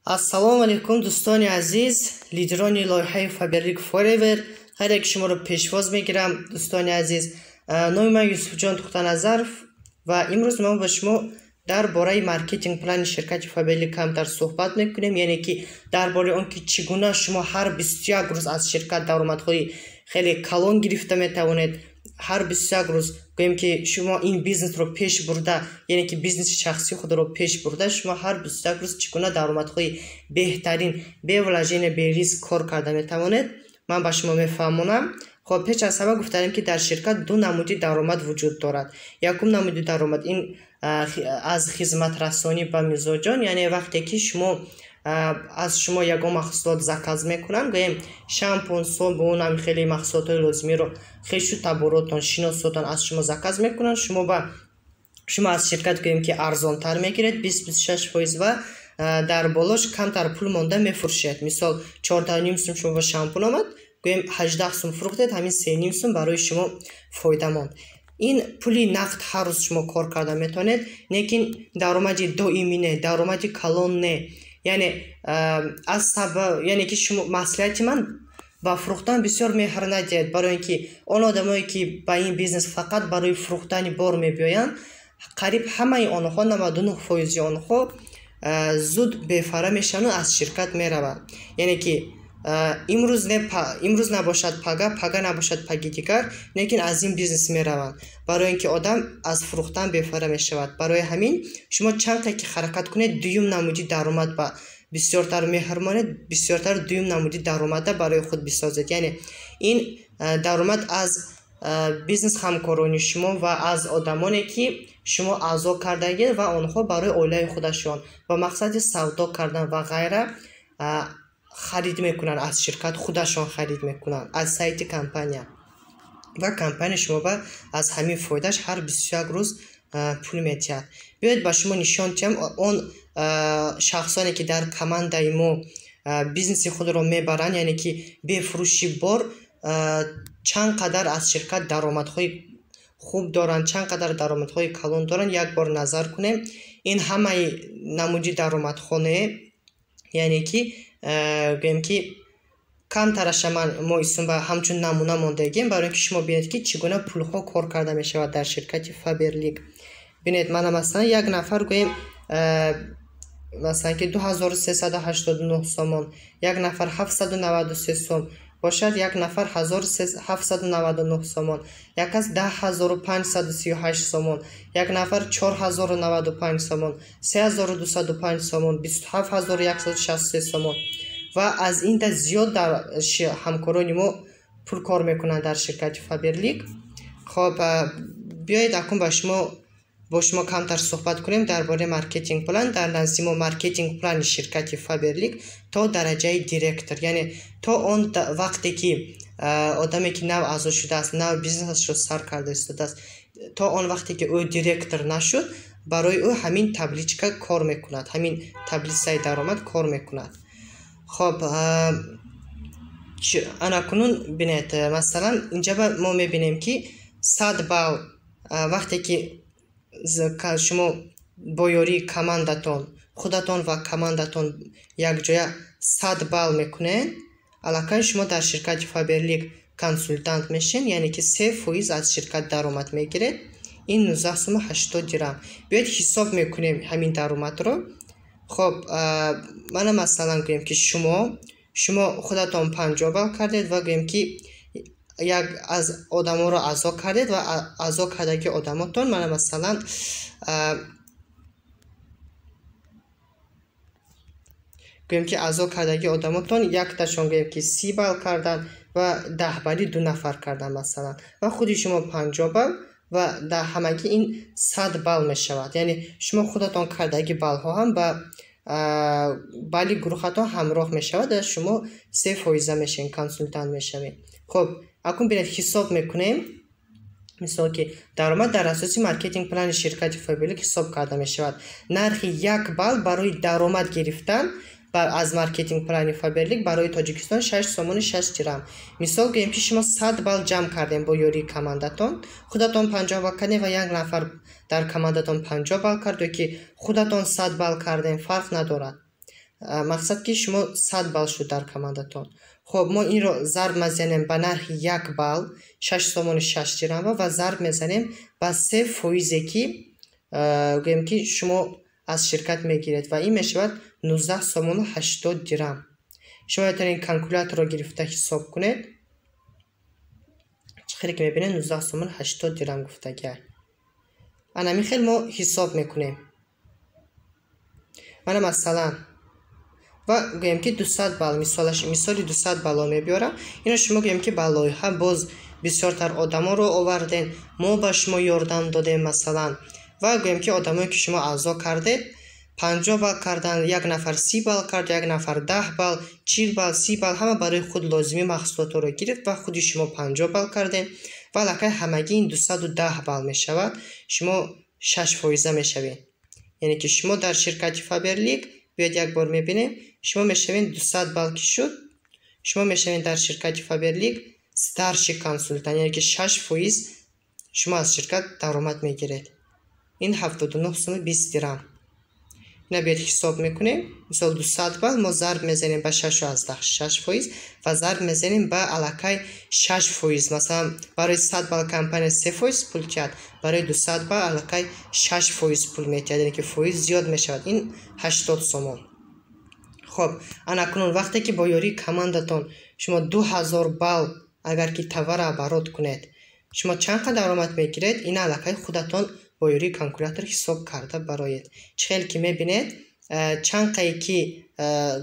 Ассалому алайкум, дӯстони азиз, лидерони лоиҳаи Faberlic Forever. Ҳар яки шуморо пешвоз мегирам, дӯстони азиз. Номи ман Юсуфҷон Тухтаназаров ва имрӯз мо ба шумо дар бораи маркетинг плани ширкати Faberlic камтар суҳбат мекунем, яъне ки дар бораи он ки чӣ гуна шумо ҳар 21 рӯз аз ширкат даромадҳои хеле калон гирифта метавонед. Ҳар 21 рӯз гӯем ки шумо ин бизнесро пеш бурда, яъне ки бизнеси шахсии худро пеш бурда, шумо ҳар 21 рӯз чӣ гуна даромадҳои беҳтарин, бе вложения, бе риск кор карда метавонед, ман ба шумо мефаҳмонам. Хоб, пеш аз ҳама гуфтанем, ки дар ширкат ду намуди даромад вуҷуд дорад. Якум намуди даромад ин аз хизматрасонӣ ба мизоҷон, яъне вақте ки шумо аз шумо ягон маҳсулот заказ мекунанд, гӯем шампун, собун, ҳам хеле маҳсулотҳои лозимиро хешу таборотон, шиносотон аз шумо заказ мекунанд, шумо аз ширкат гӯем ки арзонтар мегиред 20-26% ва дар болош камтар пул монда мефурӯшед. Мисол, 14,5 сум шумо ба шампун омад, гӯем 18 сум фурӯхтед, ҳамин 3,5 сум барои шумо фоида монд. Ин пули нақд ҳар рӯз шумо кор карда метавонед, лекин даромади доимӣ не, даромади калон не. Яъне аз сабаб, яъне ки шумо маслиҳати ман ба фурӯхтан бисёр меҳр надиҳед, барои ин ки он одамое ки ба ин бизнес фақат барои фурӯхтани бор мебиёянд, қариб ҳамаи онҳо, 99% онҳо зуд бефара мешаванд, аз ширкат мераванд. Яъне ки имрӯз не, имрӯз набошад пага, пага набошад паги дигар, лекин аз ин бизнес мераванд, барои ин ки одам аз фурӯхтан бефара мешавад. Барои ҳамин шумо чанд қадр ки ҳаракат кунед, дуюм намуди даромад ба бисёртар меҳр монед, бисёртар дуюм намуди даромада барои худ бисозед. Яъне ин даромад аз бизнес ҳамкорони шумо ва аз одамоне ки шумо аъзо кардагед ва онҳо барои оилаи худашон ба мақсади савдо кардан ва ғайра харид мекунанд аз ширкат, худашон харид мекунанд аз сайти компания ва компания шумо ба аз ҳамин фоидааш ҳар 21 рӯз пул медиҳад. Биёед ба шумо нишон диҳам он шахсоне ки дар командаи мо бизнеси худро мебаранд, яъне ки бе фурӯши бор чанд қадар аз ширкат даромадҳои хуб доранд, чанд қадар даромадҳои калон доранд. Як бор назар кунем. Ин ҳамаи намуди даромадҳо не, яъне ки гӯем ки камтараша ман мо исм ба ҳамчун намуна мондагем, барои ин ки шумо бинед ки чӣ гуна пулҳо кор карда мешавад дар ширкати Faberlic. Бинед, мана масалан як нафар гӯем масалан ки 2389 сомон, як нафар 793 сом бошад, як нафар 1799 сомон, як кас 10538 сомон, як нафар 4095 сомон, 3205 сомон, 27163 сомон ва аз ин да зиёд дар ҳамкорони мо пул кор мекунанд дар ширкати Faberlic. Хоб, биёед акнун бо шумо камтар суҳбат кунем дар бораи маркетинг план. Дар назди мо маркетинг плани ширкати Faberlic то дараҷаи директор, яъне то он вақте ки одаме ки нав аъзо шудааст, нав бизнесашро сар карда истодааст, то он вақте ки ӯ директор нашуд, барои ӯ ҳамин табличка кор мекунад, ҳамин таблицаи даромад кор мекунад. Хоб, анакунун бинед, масалан инҷа мо мебинем ки 100 балл вақте ки шумо бо ёрии командатон, худатон ва командатон якҷоя 100 балл мекунед, аллакай шумо дар ширкати Faberlic консултант мешавед, яъне ки 3% аз ширкат даромад мегиред. Ин 19 суму 80 дирам. Биёед ҳисоб мекунем ҳамин даромадро. Хоб, мана масалан гӯем ки шумо худатон 50 балл кардед ва гӯем ки як аз одаморо аъзо кардед ва аъзо кардаги одамотон мана масалан гӯем ки аъзо кардаги одамотон якташон гӯем ки 30 балл карданд ва 10 балли 2 нафар карданд масалан, ва худи шумо 50 балл ва дар ҳамагӣ ин 100 балл мешавад. Яъне шумо худатон кардаги баллҳо ҳам ба балли гурӯҳатон ҳамроҳ мешавад ва шумо 3% мешавед, консултант мешавед. Хоб, акнун бинед ҳисоб мекунем. Мисол ки даромад дар асоси маркетинг плани ширкати Faberlic ҳисоб карда мешавад. Нархи 1 балл барои даромад гирифтан аз маркетинг плани Faberlic барои Тоҷикистон 6 сомони 6 дирам. Мисол гӯем ки шумо 100 балл ҷамъ кардем бо ёрии командатон, худатон 50 балл кардем ва як нафар дар командатон 50 балл кард ё ки худатон 100 балл кардем, фарқ надорад. Мақсад ки шумо 100 балл шуд дар командатон. Хуб, мо инро зарб мезанем ба нархи 1 балл 6 сомони 6 дирам ва зарб мезанем ба 3 фоизе ки гӯем ки шумо аз ширкат мегиред ва ин мешавад 19 сомону 80 дирам. Шумо метавонед калкуляторро гирифта ҳисоб кунед. Чӣ хеле ки мебинед, 19 сомон 80 дирам гуфтагиай. Ана ҳамин хел мо ҳисоб мекунем. Мана масалан ва гӯем ки 200 балл, мисоли 200 балло мебиёрам. Ино шумо гӯем ки ба лоиҳа боз бисёртар одамонро овардем, мо ба шумо ёрдам додем масалан. Ва гӯем ки одамое ки шумо аъзо кардед 50 балл кардан, як нафар 30 балл кард, як нафар 10 балл, 40 балл, 30 балл, ҳама барои худ лозими маҳсулотро гирифт ва худи шумо 50 балл кардем ва аллакай ҳамагӣ ин 210 балл мешавад. Шумо 6% мешавед. Яъне ки шумо дар ширкати Фаберлик, биёед як бор мебинем, шумо мешавед 200 балл ки шуд, шумо мешавед дар ширкати Фаберлик старший консультант, яъне ки 6% шумо аз ширкат даромад мегиред. Ин 79 сому 20 дирам. Ина биёед ҳисоб мекунем. Мисол 200 балл мо зарб мезанем ба 6,6% ва зарб мезанем ба аллакай 6%. Масалан, барои 100 балл компания 3% пул тиҳад, барои 200 балл аллакай 6% пул метиҳад, яъне ки фоиз зиёд мешавад. Ин 80 сомон. Хоб, ана акнун вақте ки бо ёрии командатон шумо 2000 балл агар ки товара оборот кунед, шумо чанд қадр даромад мегиред? Ина аллакай худатон бо ёрии калкулятор ҳисоб карда бароед. Чӣ хел ки мебинед, чанд қае ки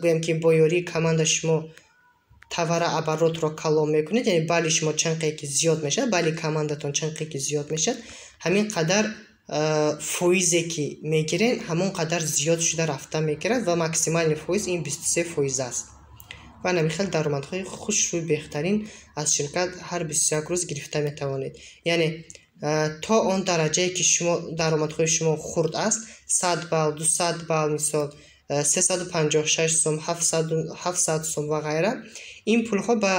гӯем ки бо ёрии команда шумо товара оборотро калон мекунед, яъне балли шумо чанд қае ки зиёд мешавад, балли командатон чанд қае ки зиёд мешавад, ҳамин қадар фоизе ки мегиред, ҳамон қадар зиёд шуда рафта мегирад ва максимальный фоиз ин 23% аст. Ва ҳамин хел даромадҳои хушрӯи беҳтарин аз ширкат ҳар 21 рӯз гирифта метавонед. Яъне то он дараҷае ки шумо даромадҳои шумо хурд аст, 100 балл, 200 балл, мисол 356 сом, 700 сом ва ғайра, ин пулҳо ба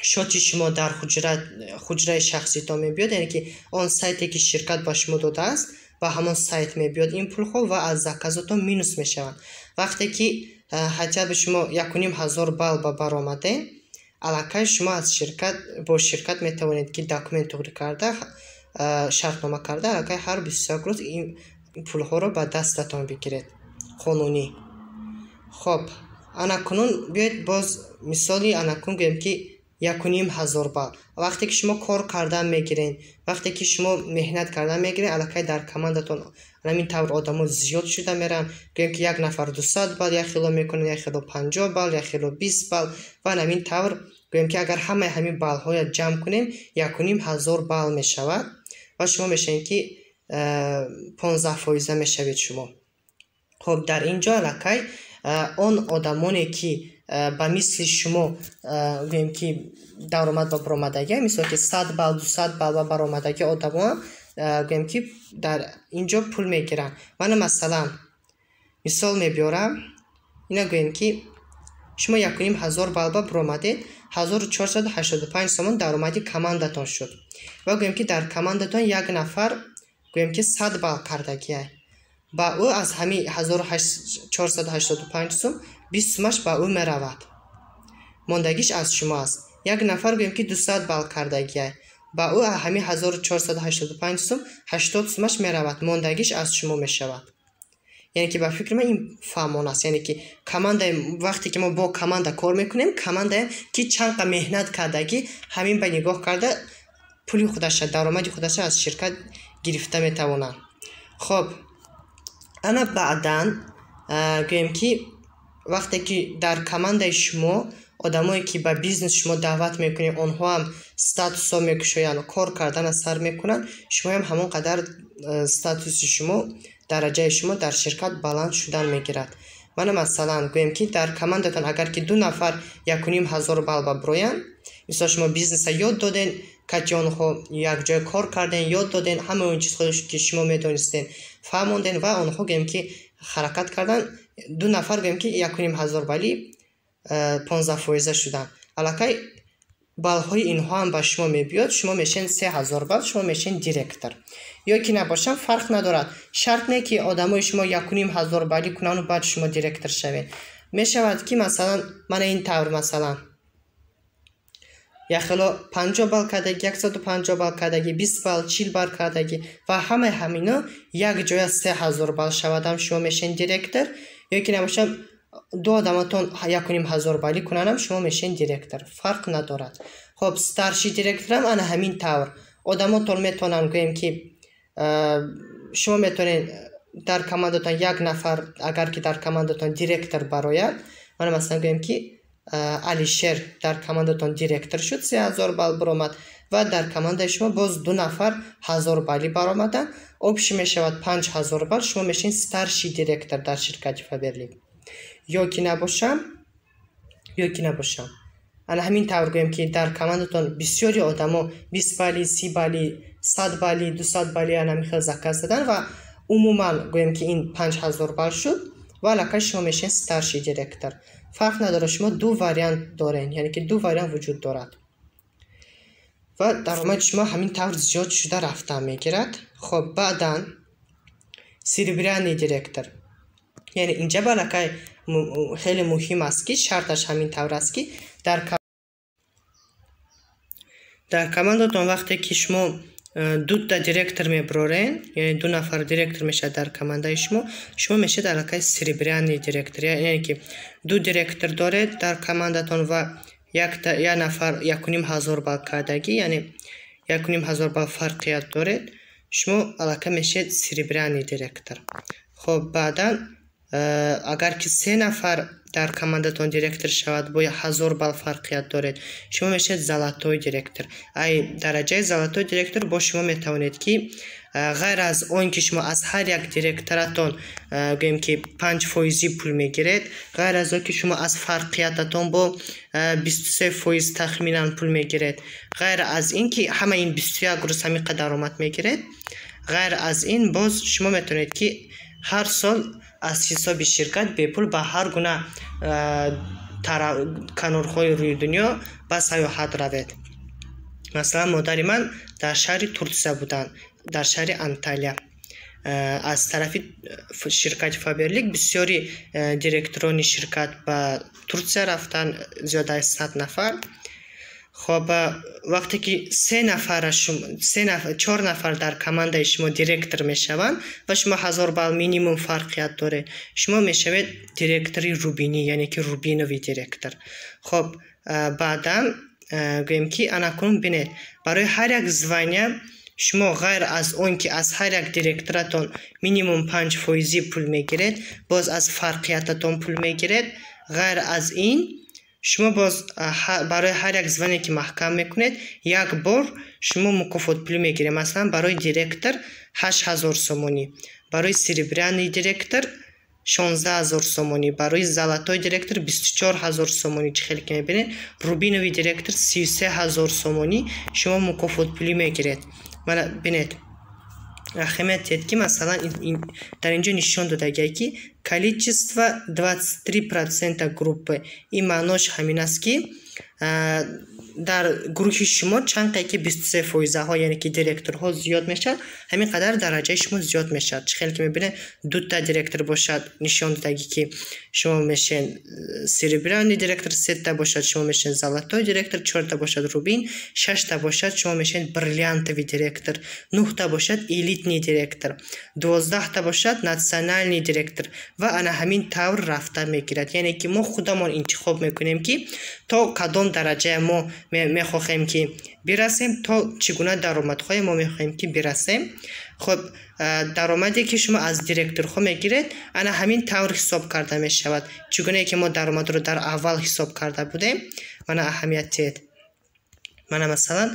счёти шумо дар ҳуҷраи шахситон мебиёд, яъне ки он сайте ки ширкат ба шумо додааст, ба ҳамон сайт мебиёд ин пулҳо ва аз заказотон минус мешаванд. Вақте ки хотя бы шумо 1500 балл ба баромадед, аллакай шумо аз ширкат бо ширкат метавонед ки документ туғри карда, шартнома карда, аллакай ҳар 21 рӯз ин пулҳоро ба дастатон бигиред қонунӣ. Хоб, анакунун биёед боз мисоли анакун гӯем ки 1500 балл. Вақте ки шумо кор кардан мегиред, вақте ки шумо меҳнат кардан мегиред, аллакай дар командатон ҳамин тавр одамо зиёд шуда мераванд. Гӯем ки як нафар 200 балл як хело мекунад, як хело 50 балл, як хело 20 балл ва ҳамин тавр гӯем ки агар ҳамаи ҳамин баллҳоя ҷамъ кунем, 1500 балл мешавад ва шумо мешавед ки 15% мешавед шумо. Хоб, дар ин ҷо аллакай он одамоне ки ба мисли шумо гӯем ки даромад ба баромадагӣ, мисол ки 100 балл, 200 балл ба баромадагӣ одамо гӯем ки дар ин ҷо пул мегиранд. Мана масалан мисол мебиёрам, ина гӯем ки шумо 1500 балл ба баромадед, 1485 сомон даромади командатон шуд. Ва гӯем ки дар командатон як нафар гӯем ки 100 балл кардагиай. Ба ӯ аз ҳамин 1485 сум 20 сумаш ба ӯ меравад. Мондагиш аз шумо аст. Як нафар гӯем ки 200 балл кардагиай. Ба ӯ ҳамин 1485 сум 80 сумаш меравад. Мондагиш аз шумо мешавад. Яъне ки ба фикри ман ин фаҳмон аст. Яъне ки командаи вақте ки мо бо команда кор мекунем, командае ки чанд қа меҳнат кардагӣ, ҳамин ба нигоҳ карда пули худаша, даромади худаша аз ширкат гирифта метавонанд. Хоб, ана баъдан гӯем ки вақте ки дар командаи шумо одамое ки ба бизнес шумо даъват мекунед, онҳо ҳам статусҳо мекушоянд, кор кардана сар мекунанд, шумоам ҳамон қадар статуси шумо, дараҷаи шумо дар ширкат баланд шудан мегирад. Мана масалан гӯем ки дар командатон агар ки ду нафар 1500 балл ба бироянд, мисол шумо бизнеса ёд доден, кати онҳо якҷоя кор карден, ёд доден, ҳамаи он чизҳое ки шумо медонистен фаҳмонден ва онҳо гӯем ки ҳаракат кардан, ду нафар гӯем ки 1500 балли 15% шуданд. Аллакай Баллҳои инҳо ҳам ба шумо мебиёд, шумо мешавед 3000 балл, шумо мешавед директор. Ё ки набошам, фарқ надорад. Шарт не, ки одамои шумо 1500 баллӣ кунану баъд шумо директор шавед. Мешавад, ки масалан, мана ин тавр, масалан, яхело 50 балл кардаги, 150 балл кардаги, 20 балл, 40 балл кардаги ва ҳамаи ҳамино як ҷоя 3000 балл шавадам, шумо мешавед директор. Ё ки набошам, ду одаматон 1500 баллӣ кунанам, шумо мешавед директор. Фарқ надорад. Хоб, старший директорам ана ҳамин тавр. Одамотон метавонанд, гӯем ки, шумо метавонед дар командатон як нафар, агар ки дар командатон директор барояд, мана масалан, гӯем ки, Алишер дар командатон директор шуд, 3000 балл баромад ва дар командаи шумо боз ду нафар 1000 баллӣ баромаданд, общий мешавад 5000 балл, шумо мешавед старший директор дар ширкати Фаберлик. Ё ки набошам, ана ҳамин тавр, гӯем ки, дар командатон бисёри одамо 20 баллӣ, 30 баллӣ, 100 баллӣ, 200 баллӣ ана ҳамин хел заказ даданд ва умуман, гӯем ки, ин 5000 балл шуд ва аллакай шумо мешавед старший директор. Фарқ надорад, шумо ду вариант доред, яъне ки ду вариант вуҷуд дорад ва даромади шумо ҳамин тавр зиёд шуда рафта мегирад. Хоб, баъдан серебряный директор, яъне инҷа аллакай хеле муҳим аст, ки шарташ ҳамин тавр аст, ки дар командатон вақте ки шумо дута директор мебарорен, яъне ду нафар директор мешавад дар командаи шумо, шумо мешавед аллакай серебряный директор. Яъне ки ду директор доред дар командатон ва як нафар 1500 балл кардагӣ, яъне 1500 балл фарқият доред, шумо аллакай мешавед серебряный директор. Хоб, баъдан агар ки се нафар дар командатон директор шавад, бо 1000 балл фарқият доред, шумо мешавед золотой директор. Ай дараҷаи золотой директор бо шумо метавонед, ки ғайр аз он ки шумо аз ҳар як директоратон, гӯем ки, 5 фоизӣ пул мегиред, ғайр аз он ки шумо аз фарқиятатон бо 23% тахминан пул мегиред, ғайр аз ин ки ҳама ин 21 рӯз ҳамин қадар даромад мегиред, ғайр аз ин боз шумо метавонед, ки ҳар сол аз ҳисоби ширкат бепул ба ҳар гуна канорҳои рӯи дунё ба сайёҳат равед. Масалан, модари ман дар шаҳри Турсия буданд, дар шаҳри Анталия. Аз тарафи ширкати Фаберлик бисёри директорони ширкат ба Турсия рафтанд, зиёда аз 100 нафар. Хоб, вақте ки се нафара, чор нафар дар командаи шумо директор мешаванд ва шумо 1000 балл минимум фарқият доред, шумо мешавед директори рубинӣ, яъне ки рубиновый директор. Хоб, баъдан, гӯем ки, анакунун бинед, барои ҳар як звания шумо ғайр аз он ки аз ҳар як директоратон минимум 5 фоизӣ пул мегиред, боз аз фарқиятатон пул мегиред. Ғайр аз ин шумо боз барои ҳар як звание, ки маҳкам мекунед, як бор шумо мукофотпулӣ мегиред. Масалан, барои директор 8000 сомонӣ, барои серебряный директор 16 000 сомонӣ, барои золотой директор 24 000 сомонӣ. Чӣ хеле ки мебинед, рубиновый директор 33 000 сомонӣ шумо мукофотпулӣ мегиред. Мана бинед, аҳамият диҳед, ки масалан дар инҷо нишон додагиа, ки количество 23% группы. Ин маънош ҳамин аст, ки дар гурӯҳи шумо чанд қае ки 23 фоизаҳо, яъне ки директорҳо зиёд мешавад, ҳамин қадар дараҷаи шумо зиёд мешавад. Чӣ хеле ки мебинед, дута директор бошад, нишон додагӣ, ки шумо мешавед серебряный директор, сета бошад, шумо мешавед золотой директор, чорта бошад, рубин, шашта бошад, шумо мешавед бриллиантовый директор, нӯҳта бошад, элитный директор, 12-та бошад, национальный директор ва ана ҳамин тавр рафта мегирад. Яъне ки мо худамон интихоб мекунем, ки то кадом дараҷая мо мехоҳем, ки бирасем, то чӣ гуна даромадҳое мо мехоҳем, ки бирасем. Хуб, даромаде, ки шумо аз директорҳо мегиред, ана ҳамин тавр ҳисоб карда мешавад, чӣ гунае ки мо даромадро дар аввал ҳисоб карда будем. Мана, аҳамият диҳед, мана масалан,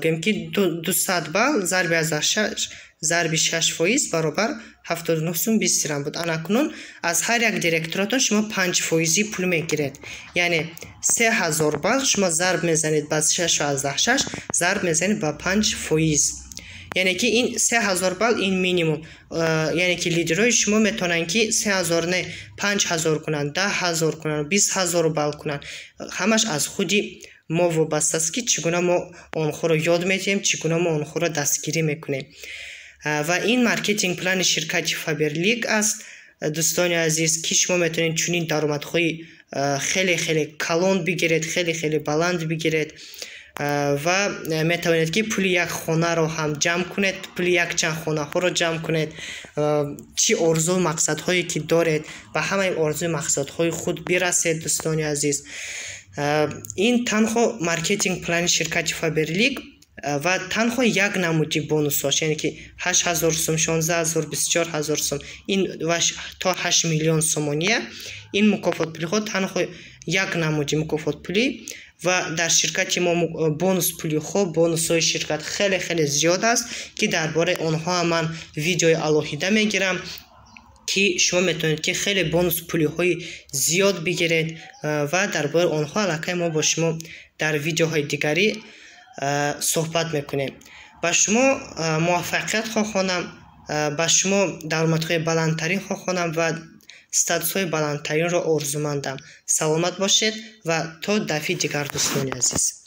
гӯем ки, 200 балл зарби аз шаш зарби 6% баробар 79 сум 20 дирам буд. Анакунун аз ҳар як директоратон шумо 5 фоизӣ пул мегиред, яъне 3000 балл шумо зарб мезанед ба 6,6, зарб мезанед ба 5%, яъне ки ин 3000 балл, ин минимум. Яъне ки лидерҳои шумо метавонанд, ки 3000 не, 5000 кунанд, 10 000 кунанд, 20 000 балл кунанд. Ҳамаш аз худи Мо вобаста аст, ки чӣ гуна мо онҳоро ёд медиҳем, чӣ гуна мо онҳоро дастгирӣ мекунем. Ва ин маркетинг плани ширкати Фаберлик аст, дӯстони азиз, ки шумо метавонед чунин даромадҳои хеле хеле калон бигиред, хеле хеле баланд бигиред ва метавонед, ки пули як хонаро ҳам ҷамъ кунед, пули якчанд хонаҳоро ҷамъ кунед. Чӣ орзу мақсадҳое ки доред, ба ҳамаи орзуи мақсадҳои худ бирасед, дӯстони азиз. Ин танҳо маркетинг плани ширкати Фаберлик ва танҳо як намуди бонусҳош, яъне ки 8000 сум, 16 000, 24 000 сум, ин ва то 8 миллион сомония. Ин мукофотпулиҳо танҳо як намуди мукофотпулӣ ва дар ширкати мо бонус пулиҳо, бонусҳои ширкат хеле хеле зиёд аст, ки дар бораи онҳо ман видеои алоҳида мегирам, ки шумо метавонед, ки хеле бонус пулиҳои зиёд бигиред ва дар бораи онҳо аллакай мо бо шумо дар видеоҳои дигарӣ суҳбат мекунем. Ба шумо муваффақият хоҳонам, ба шумо даромадҳои баландтарин хоҳонам ва статусҳои баландтаринро орзумандам. Саломат бошед ва то дафъи дигар, дӯстони азиз.